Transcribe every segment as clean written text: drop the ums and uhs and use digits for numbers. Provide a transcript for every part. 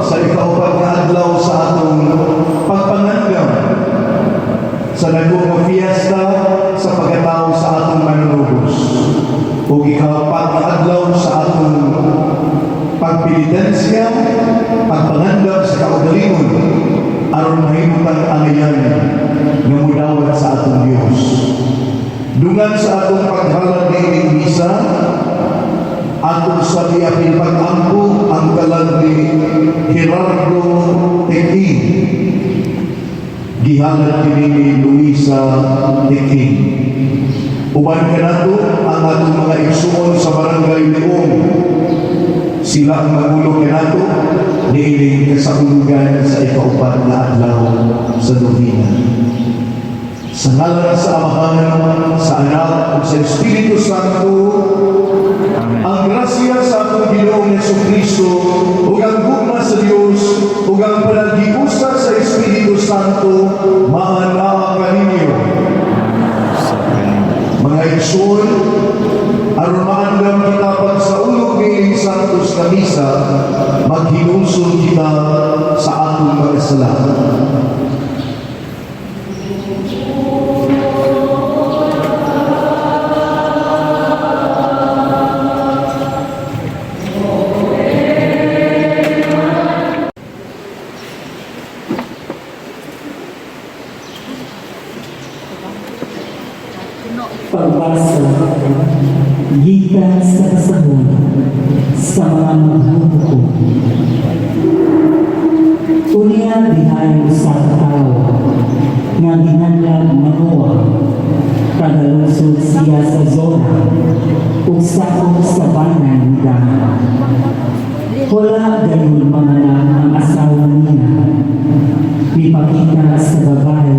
Sa ikaupat nga adlaw sa atong pagpangandam sa dako nga fiesta sa pagkatao sa atong Manunubos ug ikaapat nga adlaw sa atong pagpenitensya, pagpangandam sa kaugalingon aron mahimutang angayan nga mudawat sa atong Dios. Dungan sa atong paghalad niining misa, atong sa giapil pag-ampo ang kalag ni Gerardo Tequin. Gihalad kini ni Luisa Tequin. Uban kanato ang atong mga igsuon sa Barangay Leon. Sila ang magulo kanato niining kasaulugan sa ikaupat nga adlaw sa novena. Sa ngalan sa Amahan, sa Anak, ug sa Espiritu Santo. Amen. Ang grasya sa atong Ginoong Hesus Kristo ug ang gugma sa Dios ug ang panaghiusa sa Espiritu Santo maanaa kaninyo. Sa kanin. Mga igsoon, aron maandam kita pagsaulog niining Santos nga Misa, maghinulsol kita sa atong mga sala. Pagbasa gikan sa kasahod sa mga maghuhukom. Unya dihay usa ka tawo nga ginganlan Manoa. Taga-lungsod siya sa Zora ug sakop sa banay ni Dan. Wala gayon manganak ang asawa niya. Mipakita sa babae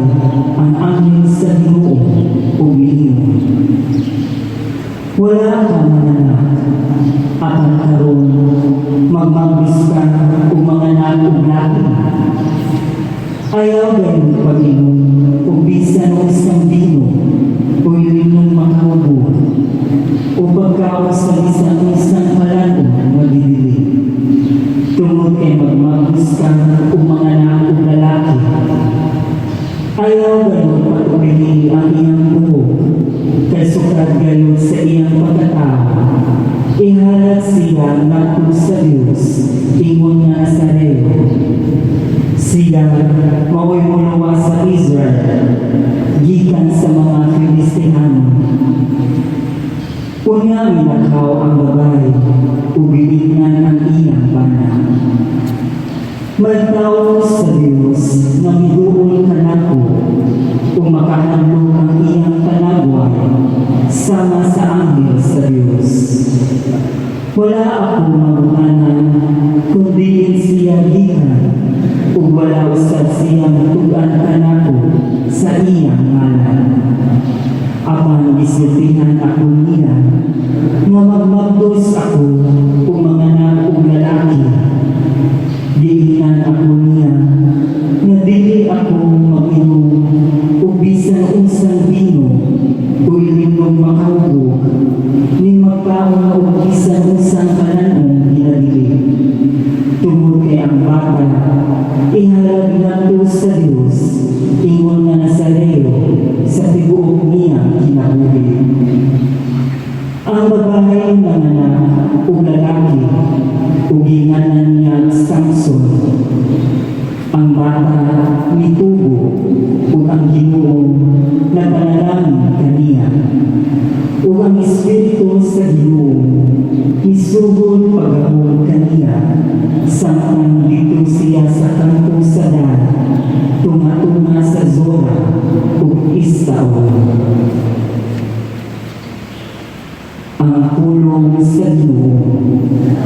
ang anghel sa Ginoo ug miingon, "Wala ka manganak, apan karon magmagdus ka ug manganak og laki. Ayaw gayon pag-inom og bisan unsang bino o ilimnon makahubog o pagkaon sa bisan unsang kalan-on nga gidili. Tungod kay magmagdus ka ug manganak og lalaki. Ayaw gayon patubihi ang iyang buhok, kay sukad gayon sa iyang pagkatao, ihalad siya ngadto sa Dios ingon nga Nazareo. Siya mao'y muluwas sa Israel gikan sa mga Filistehano." Unya milakaw ang babae ug giingnan ang iyang bana, "May tawo sa Dios nga miduol kanako ug makahadlok ang iyang panagway sama sa anghel sa Dios. Wala ako mangutana kung diin siya gikan ug wala usab siya mutug-an kanako sa iyang ngalan. Apan gisultihan ako niya nga magmagdos ako ug manganak og lalaki. Giingnan ako niya nga dili ako mag-inom og bisan unsang bino o ilimnon makahubog nin magkaon og bisan unsang kalan-ong ginadili. Tungod kay ang bata ihalad ngadto sa Dios ingon nga Nazareo sa tibuok niyang kinabuhi." Ang babae nanganak og lalaki ug gingalan niya Samson. Ang bata mitubo ug ang Ginoo nagpanalangin kaniya. Ug ang espiritu sa Ginoo misugod paggahom kaniya samtang didto siya sa kampo sa Dan, tunga-tunga sa Zora ug Estaol. Ang pulong sa Ginoo.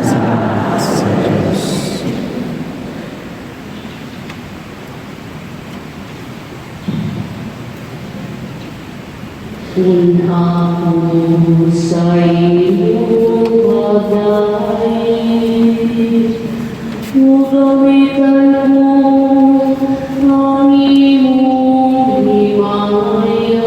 Salamat sa Diyos. Kung ako sa imo babae, Ugamitan ko ang imong himaya.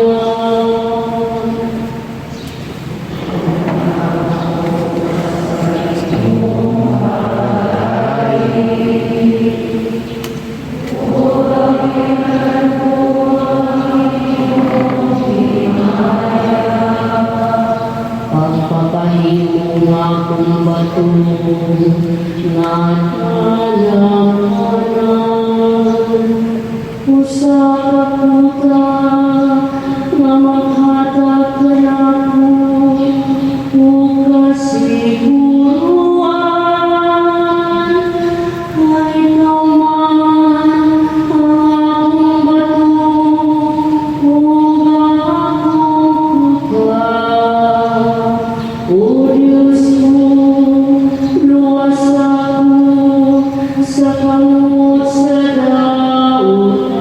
Sa kamot sa dautan.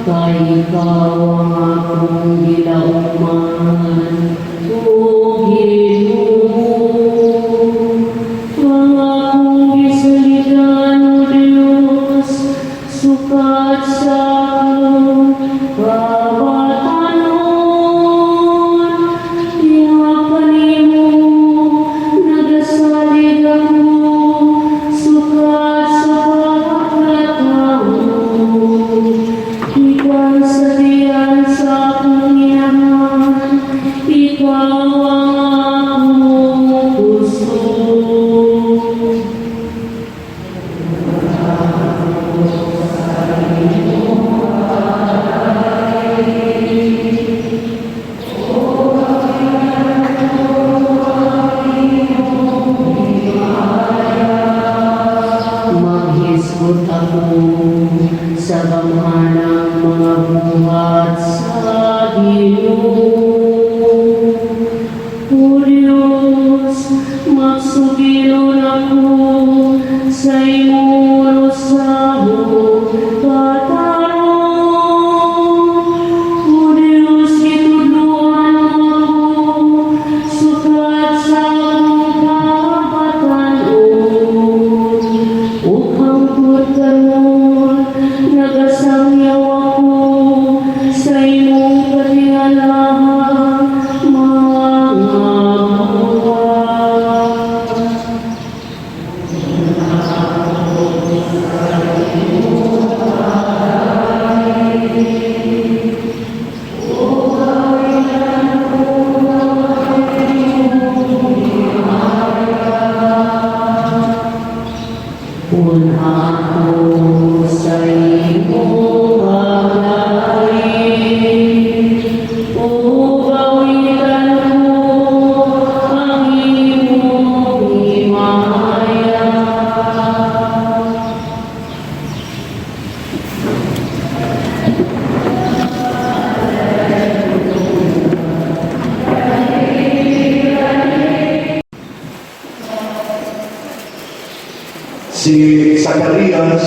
Kay ikaw ang akong gilauman, o Ginoo. Ang akong gisaligan, O Diyos, sukad sa akong kabatanon. Diha kanimo nagasalig ako, sukad sa pagkatawo. Gikan sa tiyan sa akong inahan, ikaw ang akong kusog. Maghisgot ako sa gamhanang mga buhat sa Ginoo. O Diyos, magsugilon ako sa imong usahong katarong. O Diyos, gitudloan mo ako sukad sa akong kabatanon. Ug hangtod karon, nagasangyaw ako sa imong katingalahang mga buhat. Kun ako sa imong paglain, ug awitan ko ang imong himaya. Si Zacarias,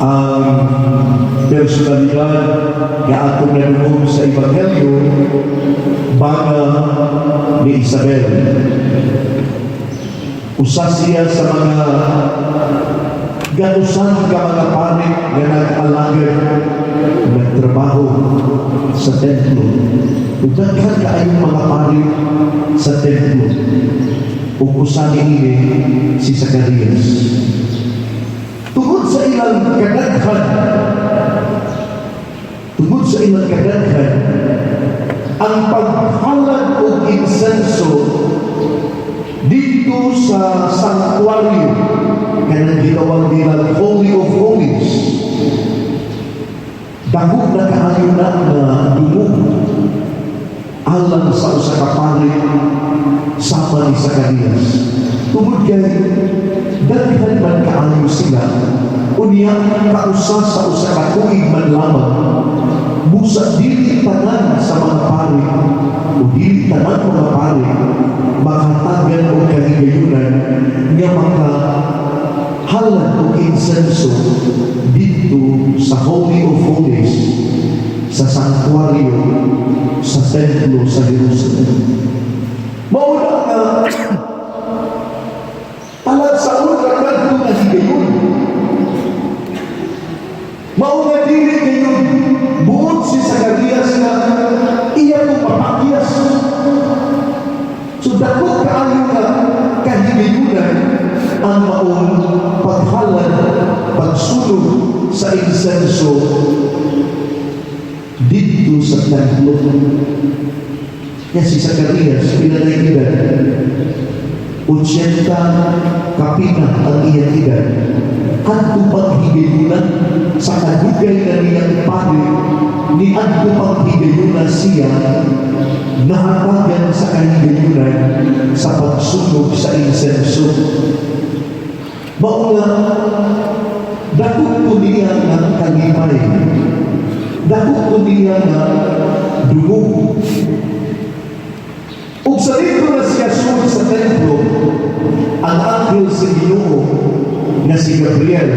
ang personalidad nga atong nadungog sa Ebanghelyo, banga ni Isabel. Usa siya sa mga gatusan ka mga pari nga nag-alagad, nagtrabaho sa templo. Ug daghan kaayong mga pari sa templo. Ug usa niini si Zacarias. Tungod sa ilang kadaghan, ang paghalad og insenso dito sa sanctuary, kanang gitawag nila Holy of Holies, dako na kaayo na nga dungog alang sa usa ka pari sama ni Zacarias. Tungod kay daghan man kaayo sila, unya kausa sa usa ka tuig man lamang, busa dili tanan sa mga pari o dili tanan mga pari makatagan og kahigayunan nga maka halad og insenso dito sa Holy of Holies, sa sanctuaryo sa templo sa Jerusalem. Mao na nga talagsaon ra kadto nga higayon. Mao nga dili gayon buot si Zacarias nga iya kong papakyas. So dako kaayo nga kahigayunan ang maong paghalad, pagsunog sa insenso dito sa templo. Yan si Zacarias, pila na edad? 80 kapin na ang iyang edad. Adto pang higayuna sa kadugay na niyang pari, ni adto pang higayuna siya nahatagan sa kahigayunan sa pagsunog sa insenso. Mao nga dako ko niya nga kalipay. Dako ko niya nga dungog. Ug sa dito na siya sud sa templo, ang anghel sa Ginoo nga si Gabriel,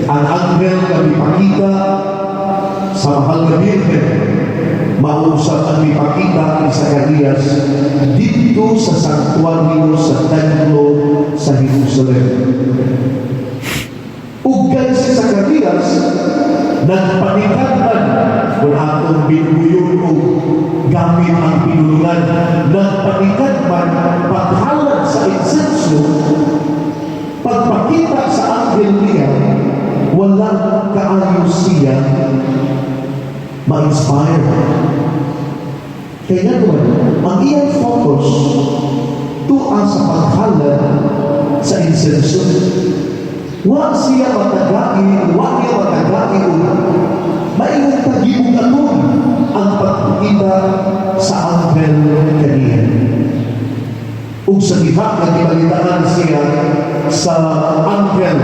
ang anghel nga mipakita sa mahal nga Birhen, mausap ang mipakita ni Zacarias dito sa sanktuaryo sa templo sa Jerusalem. Ug kay si Zacarias nagpanikat man kung atong binubuyon o gamit ang pinulungan, nagpanikat man paghalad sa insenso, pagpakita sa anghel niya, wala kaayo siya ma-inspire. Kaya naman, ang iyang focus tua sa paghalad sa insenso. Wa siya matagai, wa niya matagai o maingon tagibugaton ang pagpakita sa anghel kaniya. Ug sa diha nga gibalitaan siya sa anghel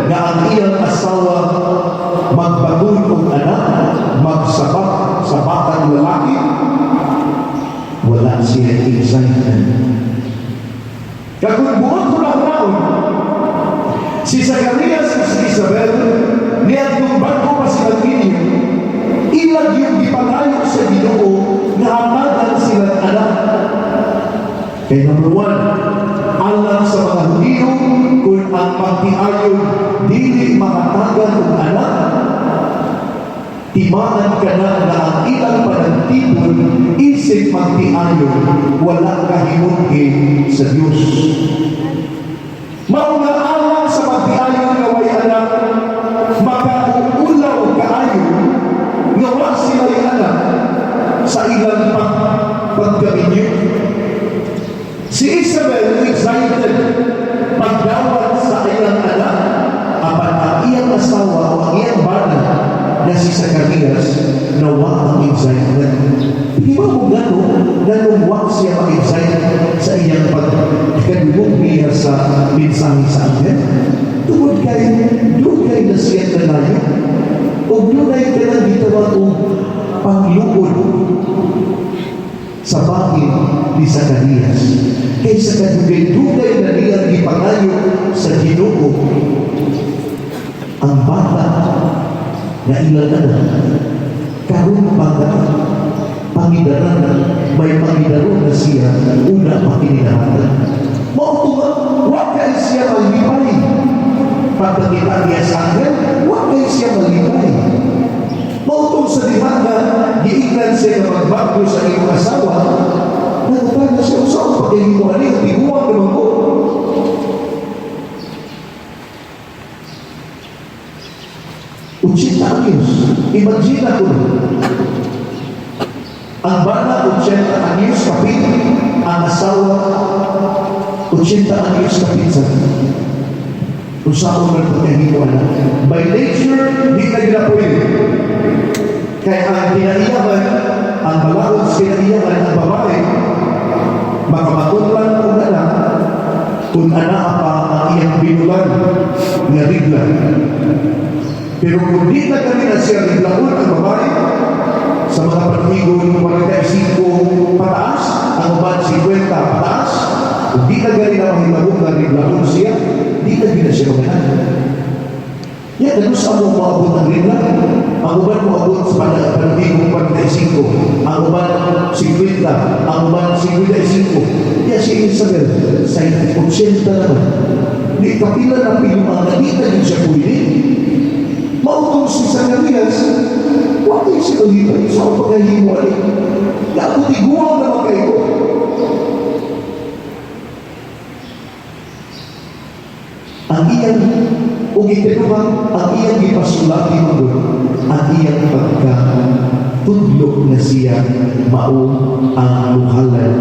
nga ang iyang asawa magbaton og anak, magsabak sa batang lalaki, wala siya excitement. Kung buot ko lang raon, si Zacarias ug si Isabel, niadtong bago pa sila minyo, ilang yung gipangayo sa Ginoo nga hatagan silang anak. Kay number one, alang sa mga Hudiyo, kung ang pagtiayon dili makatagan og anak, timaan ka na na ang ilang panagtipon isip magtiayon, wala kahinulhi sa Diyos. Mao nga alang sa magtiayon nga way anak, makauulaw kaayo nga wa sila'y anak sa ilang pagkaminyo. Si Isabel excited pagdawat sa ilang anak, apan ang iyang asawa o ang iyang bana na si Zacarias, nawa ang excitement. Di ba mo gano, ganong wa siya ma-excite sa iyang pagkadungog niya sa mensahe sa anghel? Tungod kay dugay na siya kanayo. Ug dunay kanang gitawag og pangluod sa bahin ni Zacarias. Kay sa kadugay-dugay na niyang gipangayo sa Ginoo ang bata nga ilang anak, karon pa nga pangidaran, may pangidaron na siya, una pa kininahatag. Mao to nga wa kay siya malipay. Pagkakita niya sa anghel, wa kay siya malipay. Mao tong sa diha nga giingnan siya nga magbago sa imong asawa, nagutang na siya, "Unsa ang pagkahimo ani? Tiguang naman ko." 80 anyos. Imagine ako. Ang bana, 80 anyos kapin, ang asawa, 80 anyos kapin sa. Unsaon man pagkahimo ana? By nature, di na gila pwede. Kaya ang kinaiyahan, ang balaod sa kinaiyahan, ang babae, makamatunlan og anak, kung anaa pa ang iyang binulan nga rigla. Pero kung di na kami na siya riglaon ang babae, sa mga panhigon 45 pataas, ang uban 50 pataas, kung di na gani na mahimabog nga riglaon siya, di na gina siya manganak. Ya, ganun sa mo moabot ang rigla. Ang uban moabot sa panhigong 45, ang uban 50, ang uban 55. Ya, si Isabel, sa 80 naman. Di kapila na pilo ang nakita din siya pwede. Mao tong si Zacarias, wa kay siya kalipay sa pagkahimo ani. Ako tiguang naman kayo. Ang iyang ug ikaduha, ang iyang gipasulati man ang iyang pagka tudlo na siya mao ang muhalad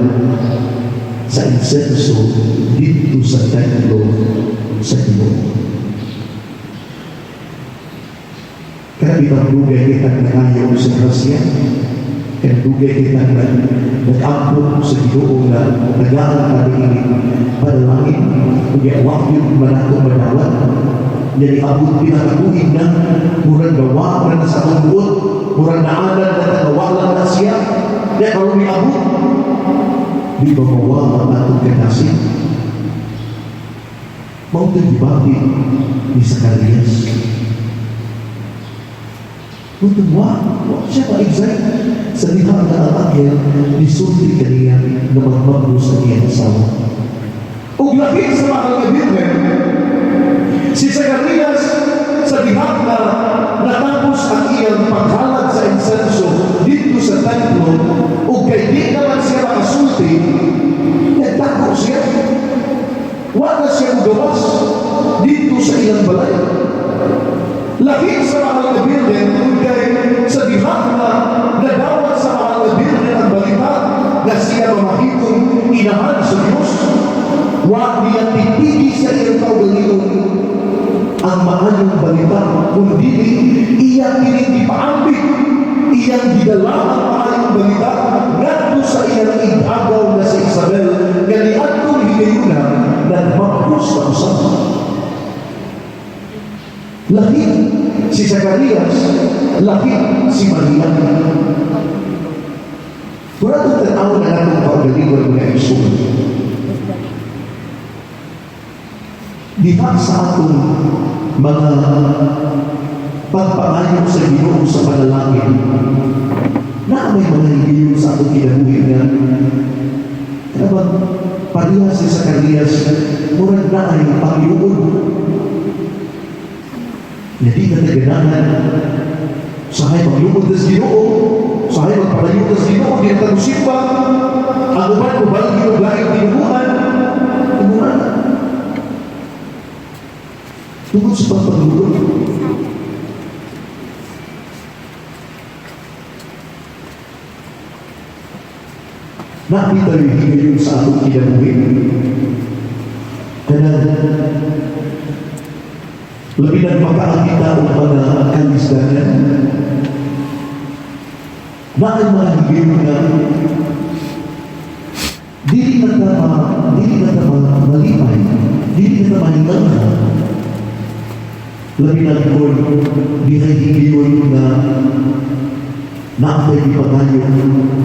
sa insenso didto sa templo sa Ginoo. Kaya bitang dugay kitang nangayo sa grasya, kaya dugay kitang nag-ampo sa Ginoo nga tagaan ta niini panalangin, unya wa gyud man ato madawat. Nya niabot pinakatuig na, murag gawa na sa atong buot, murag naanan na tagawala na siya. Nya karon niabot, di ba mawa ang atong kanasin? Mao to'y gibati ni Zacarias. Mao wa siya ma-excite sa diha nga ang anghel nisulti kaniya nga magmambo sa iyang asawa. Ug lahi sa mahal nga Birhen, si Zacarias, sa diha nga natapos ang iyang paghalad sa insenso didto sa templo, ug kay di naman siya makasulti, nagtako siya. Wa na siya mugawas didto sa iyang balay. Lahi sa mahal nga Birhen, tungod kay sa diha nga nadawat sa mahal nga Birhen ang balita nga siya mamahimong inahan sa Dios, wa niya titigi sa iyang kaugalingon ang maayong balita, kundi iya kining gipaambit, iyang gidala ang maayong balita ngadto sa iyang igagaw nga si Isabel, nga niadtong higayuna nagmapos na usab. Lahi si Zacarias, lahi si Maria. Kung atong tanaw na atong kaugalingon, mga igsoon, diha sa atong mga pagpangayo sa Ginoo sa panalangin, na may mga higayon sa atong kinabuhi nga kana bang pareha si Zacarias, murag na ay pagluod nga di ka naganahan, sahay magluod sa Ginoo, sahay magpalayo sa Ginoo, di na ta mosimba, ang uban mobalhin og laing tinuohan, ingon tungod sa pagpagluod. Nakita rin higayon sa atong kinabuhi. Kanang labi nagpakaakita og mga kalisdanan. Naay mga higayon nga dili na ta malipay, dili na ta mahinganha. Labi na kung dihay higayon nga naatay gipangayo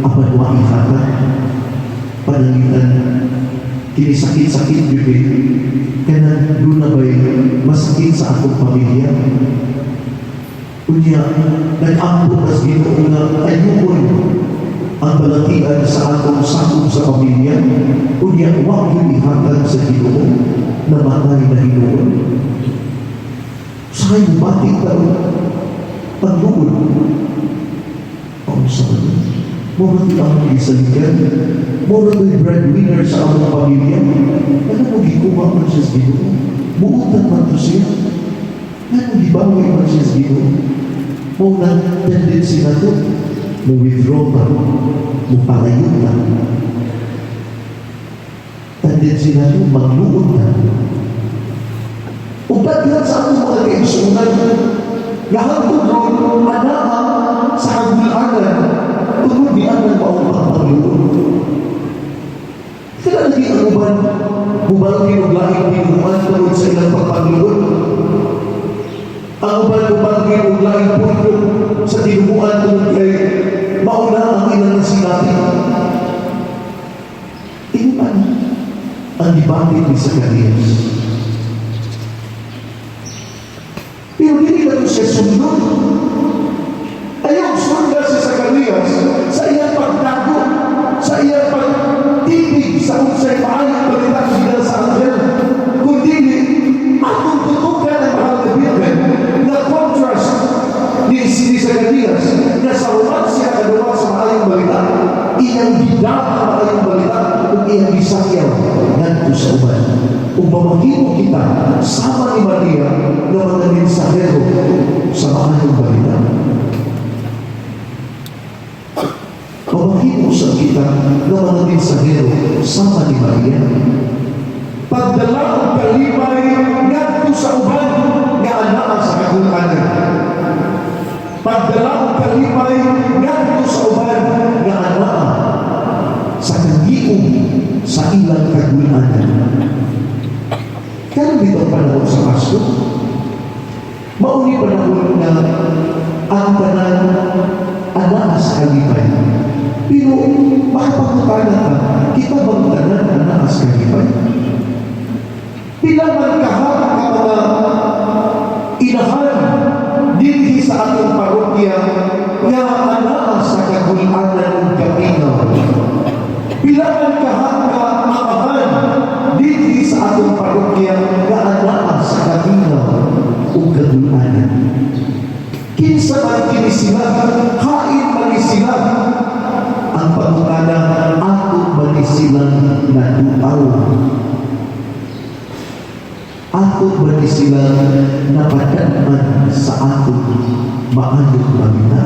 apan wa ihatag. Panangitan kini sakit-sakit gyud eh. Kanang duna bay masakit sa atong pamilya. Unya nag-ampo tas Ginoo nga ayuhon ang balatian sa atong sakop sa pamilya. Unya wa gyud ihatag sa Ginoo, namatay na hinuon. Sahay mobati ta og pagluod. Paunsa man? Mura to'y among gisaligan. Mura to'y breadwinner sa among pamilya. Ano mo gikuha man siya sa Ginoo? Buutan man to siya. Ano gibawi man siya sa Ginoo? Mao na tendency na to. Mo withdraw ta. Mo palayo ta. Tendency na to, magluod ta. Ug daghan sa atong mga kaigsuonan, gahantod ron, anaa sa kagulanan, tungod di anang maong pagpagluod. Kaya lagi ang uban, mubalhin og laing tinuohan tungod sa ilang pagpagluod. Ang uban mubalhin og laing pundo sa tinuohan tungod kay mauna ang ilang nasinabi. Iman ang gibati ni Zacarias. Pero dili na to siya sundon. Ayaw sundan si Zacarias sa iyang pagtago, sa iyang pagtibig sa unsay maayong balita sila sa anghel. Kundi atong tutukan ang mahal na Birhen na contrast ni Zacarias na sa human siya kadawat sa maayong balita, iyang gidala ang maayong balita ug iyang gisakyaw ngadto sa uban. Ug mamahimo kita sama ni Maria nga mga mensahero sa maayong balita. Mahimo sa kita nga mga mensahero sama ni Maria. Pagdala og kalipay ngadto sa uban nga anaa sa kagul-anan. Pagdala og kalipay ngadto sa uban nga anaa sa kagiom sa ilang kagul-anan. Karon bitaw panahon sa Pasko, mauni panahon nga ang tanan anaa sa kalipay. Pero makapangutana ka, kita bang tanan anaa sa kalipay? Pila man kaha ka mga inahan dinhi sa atong parokya nga anaa sa kagul-anan ug kamingaw? Pila man kaha ka amahan dinhi sa atong parokya nga anaa sa kamingaw ug kagul-anan? Kinsa man kini sila, hain man ni sila? Ang pangutana, ato ba ni silang naduaw? Ato ba ni silang napadadman sa atong maayong balita?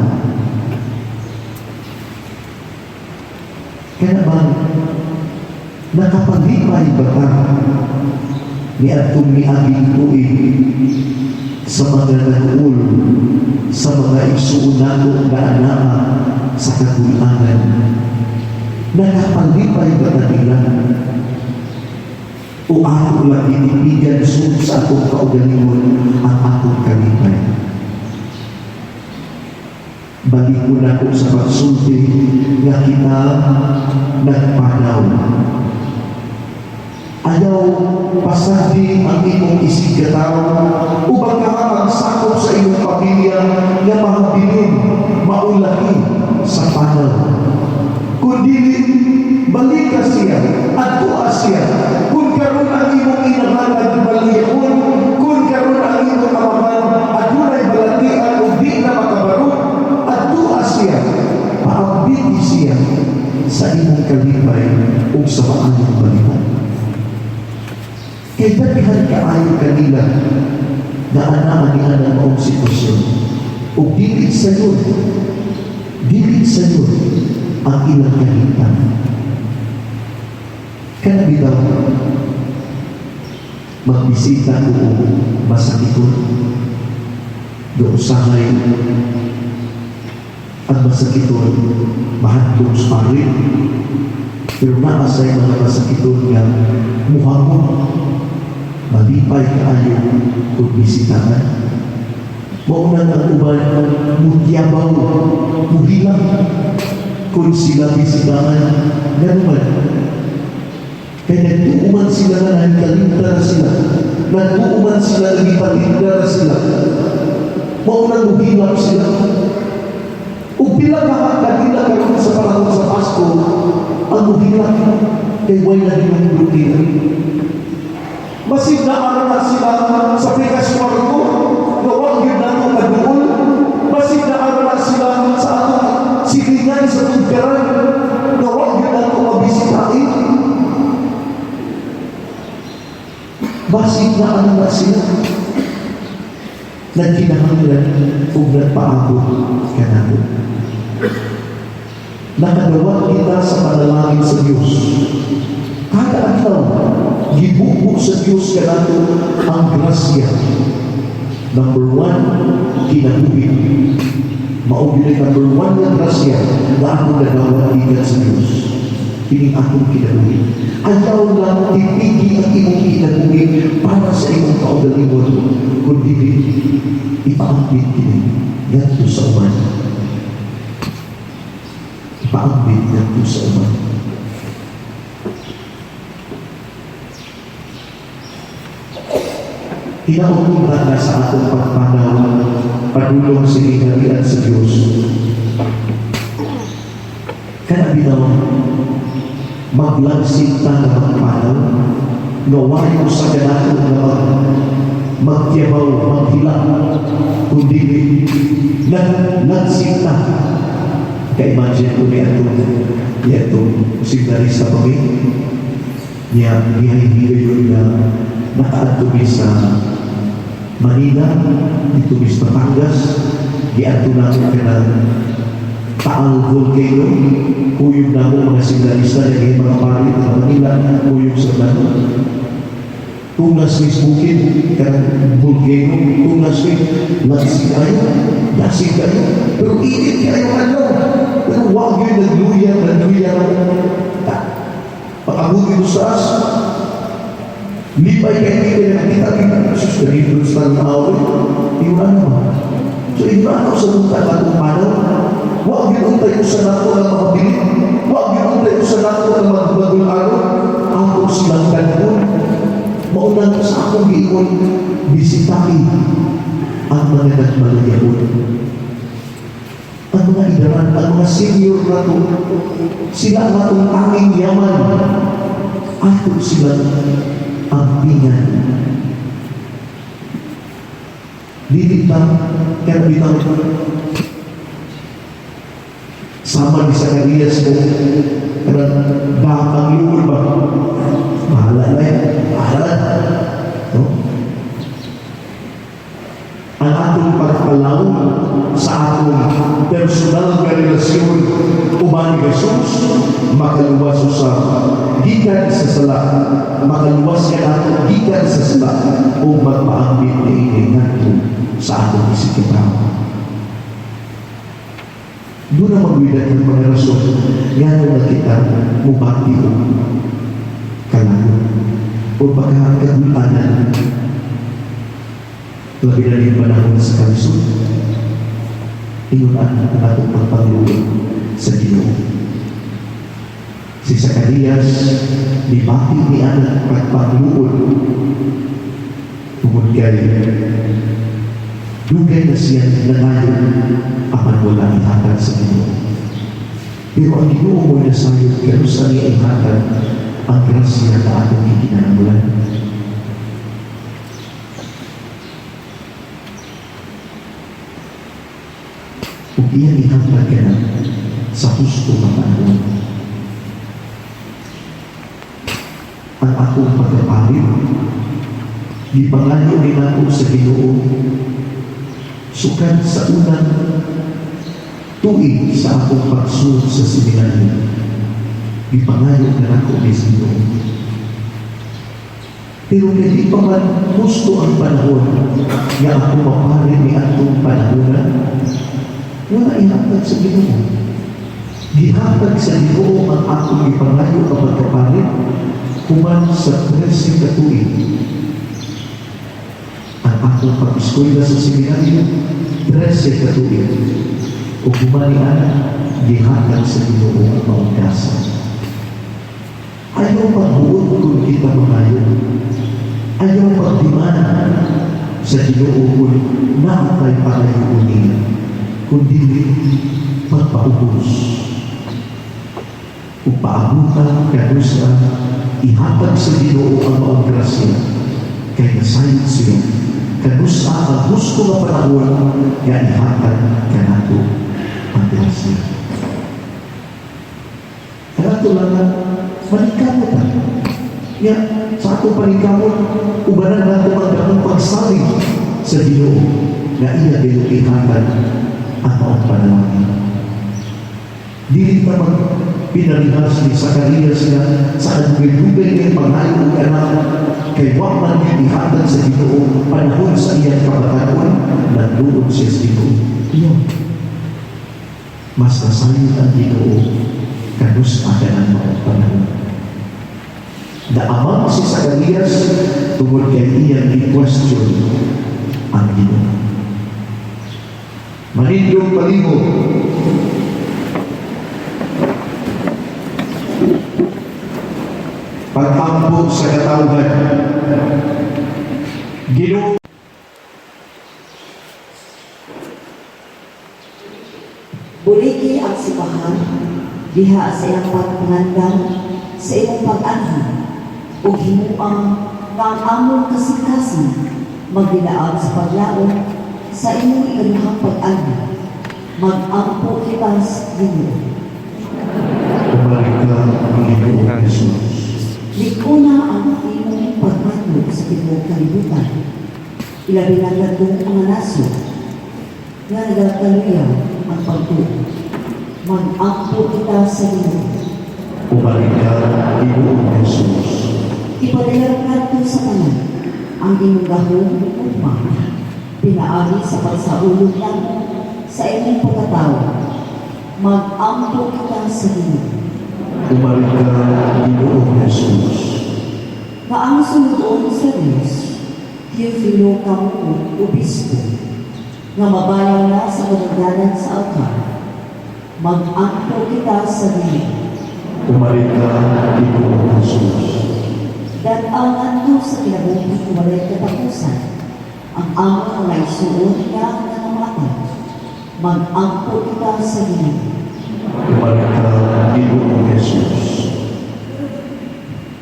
Kaya bang nakapalipay ba ta ni atong niaging tuig sa mga nag-uul, sa mga igsuon nato nga anaa sa kagul-anan? Nakapalipay ba ta nila? O ato lang itipigan sud sa atong kaugalingon ang atong kalipay? Balik ko na ko sa pagsulti nga kita nagpanaw. Ayaw pasagdi ang imong isigkatawo o baka ang sakop sa imong pamilya nga mahabilin, maulaki sa panaw. Kung dili, balika siya, adtua siya. Kung karon ang imong inahan baliyahon, kung karon ang imong amahan adunay balatian o di na makabaro, adtua siya, paambiti siya sa imong kalipay ug sa maayong balita. Kay daghan kaayo kanila na anaa ni anang maong sitwasyon. Ug dili sayon ang ilang kahimtang. Kana bitaw magbisita ko og masakiton, do usahay ang masakiton mahadlok sa pari, pero naa say mga masakiton nga muhamon, malipay kaayo kung bisitahan. Mao nang ang uban mutyabaw, muhilang kung sila bisitahan. Nganuman? Kay nagtuo sila nga nahikalimta na sila. Nagtuo sila nga gipalinda na sila. Mao nang muhilak sila. Ug pila ka kanila karon sa panahon sa Pasko ang muhilak kay way na hinungdot nila. Basig naa na sila sa pikas kwarto nga wa gyud nato kaduol. Basig naa na sila sa atong silingan sa tugkaran nga wa gyud nato mabisitain. Basig naa na sila nagkinahanglan ug nagpaabot kanato. Nakadawat kita sa panalangin sa Dios. Kada adlaw, gibubo sa Dios kanato ang grasya. Number one, kinabuhi. Mao gyud number one nga grasya nga akong nadawat gikan sa Dios. Kining akong kinabuhi. Ayaw lang tipigi ang imong kinabuhi para sa imong kaugalingon, kundi ipaambit kini ngadto sa uban. Ipaambit ngadto sa uban. Hinaot na sa atong pagpanaw padulong sa gingharian sa Dios. Kana bitaw maglangsit ta nga magpanaw, nga way usa kanato nga magtiyabaw, maghilak, kundi naglangsit ta. Ka-imagine ko niya itong seminarista pa mi, niya gihay-higayon na nakaadto mi sa Manila, dito mi sa Batangas, giadto namin kanang Taal Volcano, kuyog na mo mga seminarista na mga pari sa Manila, kuyog sa Plano. Tungas ni bukid, kanang volcano, tungas ni lagsig kayo, dasig kayo, pero init kayo ano. Pero wag yun nagluya, nagluya. Pakabuti ko sa as, lipay kayo hindi kayo nakita, kita, sus, ganito sa tao, iwan naman. So, iwan sa tunta katong panaw, wag yun untay sa nato nga makabilin, wag yun untay sa nato nga magbagul-aro, ako silang kanun. Maunang sa akong giingon, bisitahi ang mga nagmaluyahon. Ang mga idaran, ang mga senior na to, sila ang atong tanging yaman. Ato silang ampingan. Dili ta, kaya bitaw, sama ni Zacarias mo, kanang bakang luol ba? Bahala na yan. Bahala na. No? Ang atong pagpalaw sa atong personal nga relasyon uban ni Jesus, makaluwas sa gikan sa sala, makaluwas ka nato gikan sa sala o magpaambit ni ini ngadto sa atong isikitaw. Doon na magwidat ng mga rason ngano na kita mubati o kalagot o pagkakagulanan, labi na yung panahon sa kalisod. Ingon ang atong pagpangluod sa Ginoo. Si Zacarias mibati ni anak pagpangluod tungod kay dugay na siya nangayo apan wala ihatag sa Ginoo. Pero ang Ginoo mo nasayod kanusa niya ihatag ang grasya na atong gikinahanglan. Ug iyang ihatag ka na sa husto nga panahon. Ang akong pagkapalit, gipangayo ni nako sa Ginoo sukad sa unang tuig sa akong pagsulod sa seminaryo. Gipangayo na nako ni Ginoo. Pero kay di pa man husto ang panahon nga ako mapari ni atong panahonan, wala ihatag sa Ginoo. Gihatag sa Ginoo ang akong gipangayo nga pagkapalit human sa 13 ka tuig. Ang akong pag-eskwela sa seminaryo, 13 ka tuig. Ug human ni ana, gihatag sa Ginoo ang maong grasya. Ayaw pagbuot kung kita mangayo. Ayaw pagdimana sa Ginoo kung naatay palayo niya, kundi pagpaubos. Ug paabutan kanusa ihatag sa Ginoo ang maong grasya kay nasayod siya kanusa ang husto nga panahon nga ihatag kanato ang grasya. Kanato lang nga maningkamot ta. Nga sa atong paningkamot ubanan nato ang dakong pagsalig sa Ginoo nga iya gayud ihatag ang maong panalangin. Dili ta mag pinalihas ni Zacarias nga sa kadugay-dugay niyang pangayo og anak kay wa man gyud ihatag sa Ginoo panahon sa iyang kabataon, nagduod siya sa Ginoo. No. Mas nasayod ang Ginoo kanus ang maong panahon. Naamang si Zacarias tungod kay iyang i-question ang Ginoo. Manindog palihog. Pag-ampo sa katawhan. Ginoo. Buliki ang simbahan diha sa iyang pagpangandam sa imong pag-anhi ug himuang nga ang among kasing-kasing magdilaab sa paglaom sa imong ikaduhang pag-anhi. Mag-ampo kita sa Ginoo. Bumalik ka, Panginoong Jesus. Likuna ang imong pagmando sa tibuok kalibutan. Ilabi na kadtong mga nasod nga nagakaluyaw ang pagtuo. Mag-ampo kita sa Ginoo. Umalit ka, Ginoong Jesus. Ipadayag ngadto sa tanan ang imong gahom ug gugma pinaagi sa pagsaulog namo sa imong pagkatawo. Mag-ampo kita sa Ginoo. Umalit ka, Ginoong Jesus. Nga ang sulugoon sa Dios, Teofilo Camomot, Obispo, nga mabayaw na sa kadungganan sa altar. Mag-ampo kita sa Ginoo. Umalit ka, Ginoong Jesus. Dan-aw ngadto sa kinabuhi walay katapusan ang among mga igsuon nga nangamatay. Mag-ampo kita sa Ginoo. Umalit ka, Ginoong Jesus.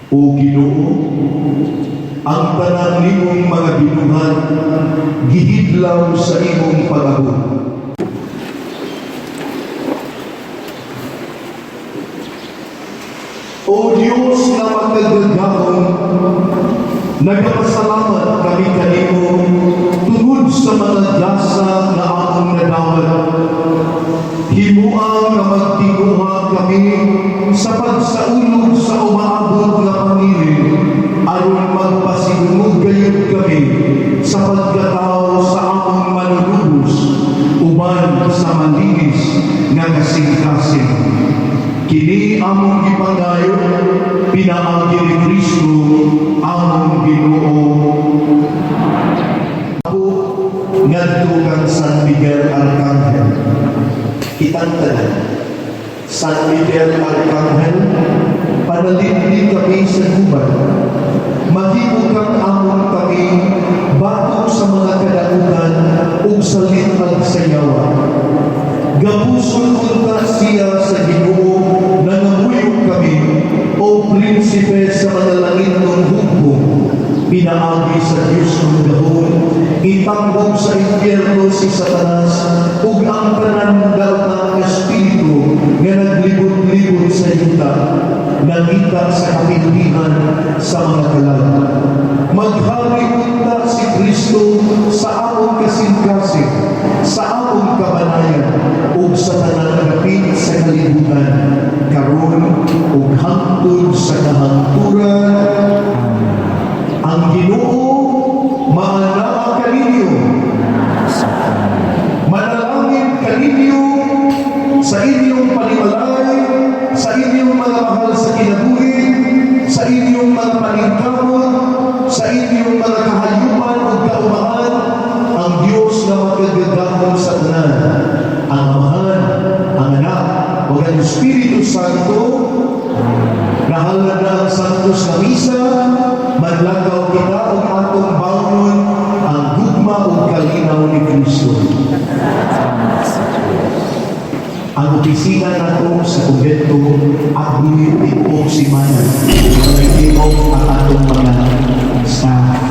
O Ginoo, ang tanan nimong mga binuhat gihidlaw sa imong pag-abot. O Dios nga makagagahom, nagapasalamat kami kanimo tungod sa mga gasa nga among nadawat. Himua nga magtinguha kami sa pagsaulog sa umaabot nga pangilin aron magpasidungog gayud kami sa pagkatao sa among Manunubos uban sa malinis nga kasing-kasing. Kini among gipangayo pinaagi ni Kristo among Ginoo. Ako ngadto kang San Miguel Arcangel. Kitang tanan. San Miguel Arcangel, panalipdi kami sa gubat. Mahimo kang among kami batok sa mga kadautan ug sa litag sa yawa. Gapuson unta siya sa Ginoo, nangamuyo kami, o prinsipe sa mga langitnong hukbo, pinaagi sa Diyos ng gahom, itambog sa impyerno si Satanas ug ang tanan daotang espiritu nga naglibot-libot sa yuta, nangita sa kapindihan sa mga kalag. Maghari unta si Kristo sa among kasing-kasing, sa among kabanayan, ug sa tanang dapit sa kalibutan, karon ug hangtod sa kahangturan. Ang Ginoo maanaa kaninyo. Sa Manalangin kaninyo sa inyong panimalay, sa inyong mga mahal sa kinabuhi, sa inyong mga paningkamot, sa inyong mga kahayupan ug kaumahan, ang Dios nga makagagahom sa tanan, ang Amahan, ang Anak, ug ang Espiritu Santo. Nahalad na ang Santos na Misa, manlakaw kita ug atong bawnon ang gugma ug kalinaw ni Kristo. Salamat sa Diyos. Ang opisina nato sa kumbento abri tibuok simana. Walay tiok ang atong mga staff.